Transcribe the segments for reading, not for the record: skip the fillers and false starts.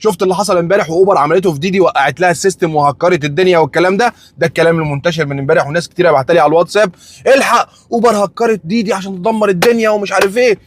شفت اللي حصل امبارح واوبر عملته في ديدي، وقعت لها ال system وهكرت الدنيا والكلام ده. ده الكلام المنتشر من امبارح، وناس كتيرة بعتلي على الواتساب الحق اوبر هكرت ديدي عشان تدمر الدنيا ومش عارف ايه.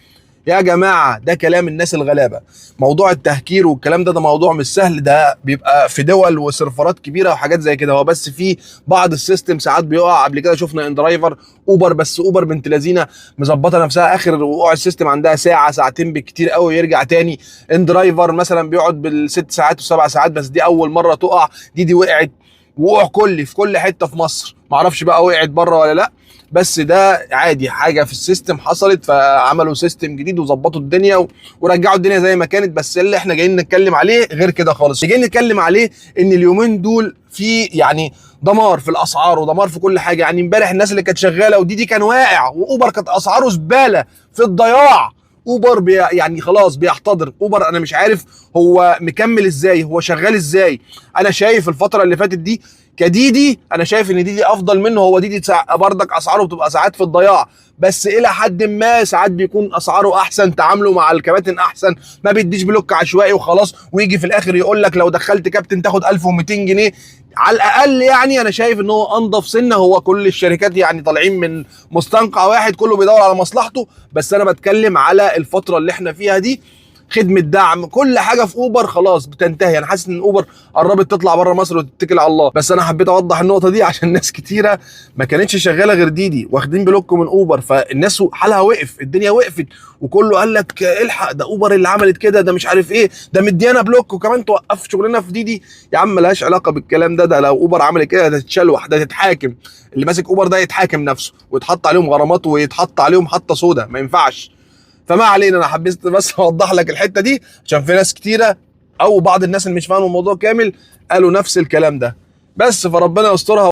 يا جماعة ده كلام الناس الغلابة. موضوع التهكير والكلام ده موضوع مش سهل، ده بيبقى في دول وسيرفرات كبيرة وحاجات زي كده. هو بس في بعض ال system ساعات بيقع. قبل كده شفنا inDriver اوبر، بس اوبر بنت لذينه مظبطه نفسها، اخر وقوع ال system عندها ساعة ساعتين بالكتير قوي يرجع تاني. inDriver مثلا بيقعد بالست ساعات وسبع ساعات، بس دي اول مرة تقع. دي وقعت وقوع كلي في كل حتة في مصر، معرفش بقى وقعت بره ولا لا، بس ده عادي حاجة في ال system حصلت، فعملوا system جديد وظبطوا الدنيا ورجعوا الدنيا زي ما كانت. بس اللي احنا جايين نتكلم عليه غير كده خالص. اللي جايين نتكلم عليه ان اليومين دول في يعني دمار في الاسعار ودمار في كل حاجة. يعني امبارح الناس اللي كانت شغالة وديدي كان واقع، واوبر كانت اسعاره زبالة في الضياع. اوبر يعني خلاص بيحتضر اوبر. انا مش عارف هو مكمل ازاي، هو شغال ازاي. انا شايف الفترة اللي فاتت دي كديدي، انا شايف ان ديدي افضل منه. هو ديدي بردك اسعاره بتبقى ساعات في الضياع، بس الى حد ما ساعات بيكون اسعاره احسن، تعامله مع الكباتن احسن، ما بيديش block عشوائي وخلاص ويجي في الاخر يقول لك لو دخلت كابتن تاخد 1200 جنيه على الاقل. يعني انا شايف ان هو انضف سنة. هو كل الشركات يعني طالعين من مستنقع واحد، كله بيدور على مصلحته. بس انا بتكلم على الفترة اللي احنا فيها دي، خدمة دعم كل حاجة في اوبر خلاص بتنتهي. انا حاسس ان اوبر قربت تطلع بره مصر وتتكل على الله. بس انا حبيت اوضح النقطة دي عشان ناس كتيرة ما كانتش شغالة غير ديدي، واخدين block من اوبر، فالناس حالها وقف، الدنيا وقفت، وكله قال لك الحق ده اوبر اللي عملت كده، ده مش عارف ايه، ده مديانا block وكمان توقف شغلنا في ديدي. يا عم ملهاش علاقة بالكلام ده. ده لو اوبر عملت كده ده تتشلوح، ده تتحاكم. اللي ماسك اوبر ده يتحاكم نفسه ويتحط عليهم غرامات ويتحط عليهم حطه سودا، ما ينفعش. فما علينا، انا حبيت بس اوضح لك الحتة دي عشان في ناس كتيرة او بعض الناس اللي مش فاهمه الموضوع كامل قالوا نفس الكلام ده. بس فربنا يسترها.